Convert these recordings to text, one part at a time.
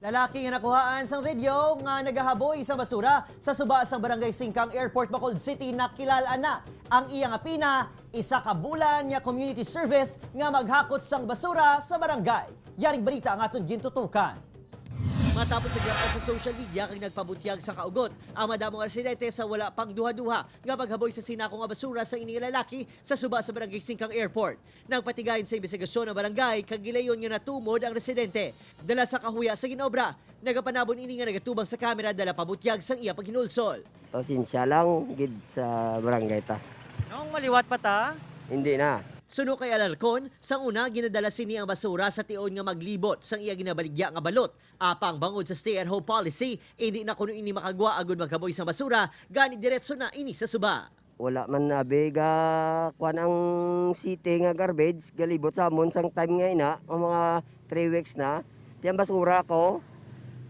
Lalaki nga nakuhaan sang video nga nagahaboy sa basura sa suba sa Barangay Singkang Airport, Bacolod City, nakilala na. Ang iya nga pina, isa ka bulan nga community service nga maghakot sang basura sa barangay. Yaring balita ang aton gintutukan. Matapos sa sa social media kag nagpabutyag sa kaugot ang madamong residente sa wala pang duha-duha nga paghaboy sa sinako nga basura sa ini nga lalaki sa suba sa Barangay Singkang Airport. Nagpatigayon sa investigasyon ng barangay kag gilayon nga natumod ang residente. Dala sa kahuya sa ginobra, nagapanabon ini nga nagatubang sa kamera dala pabutyag sang iya paghinulsol. Pasensya lang gid sa barangay ta. Noong maliwat pa ta? Hindi na. Suno kay Alarcon, sang una ginadala sini ang basura sa tion nga maglibot sang iya ginabaligya nga balot. Apang bangod sa stay-at-home policy, hindi na kuno ini makagwa agud maghaboy sang basura, gani diretso na ini sa suba. Wala man nabi ga kuan ang city nga garbage galibot sa amon sang time nga ina ang mga 3 weeks na. Ti ang basura ko.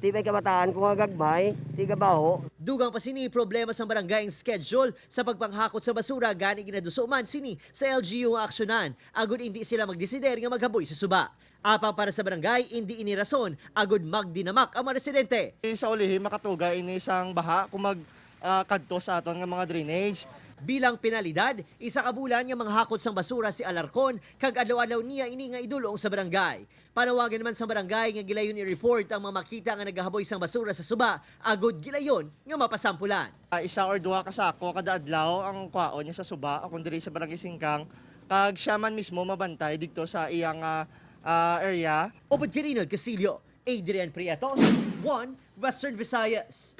Ti may kabataan ko nga gagmay, ti gabaho. Dugang pa sini problema sa barangay ang schedule sa pagpanghakot sa basura, gani ginaduso man sini sa LGU ang aksyonan agud hindi sila magdesider nga maghaboy sa suba. Apang para sa barangay, hindi ini rason agud magdinamak ang mga residente. Sa ulihi makatuga ini isang baha kung mag kadto sa aton nga mga drainage. Bilang penalidad, isa ka bulan nga manghakot sang basura si Alarcon kag adlaw-adlaw niya ini nga idulong sa barangay. Panawagan naman sa barangay nga gilayon i-report ang mga makita nga nagahaboy sang basura sa suba agud gilayon nga mapasampulan. Isa or duha ka sako kada adlaw ang kwaon niya sa suba akong diri sa Barangay Singkang kag siya man mismo mabantay didto sa iyang area. Upod kay Rinald Casillo, Adrian Prietos, 1 Western Visayas.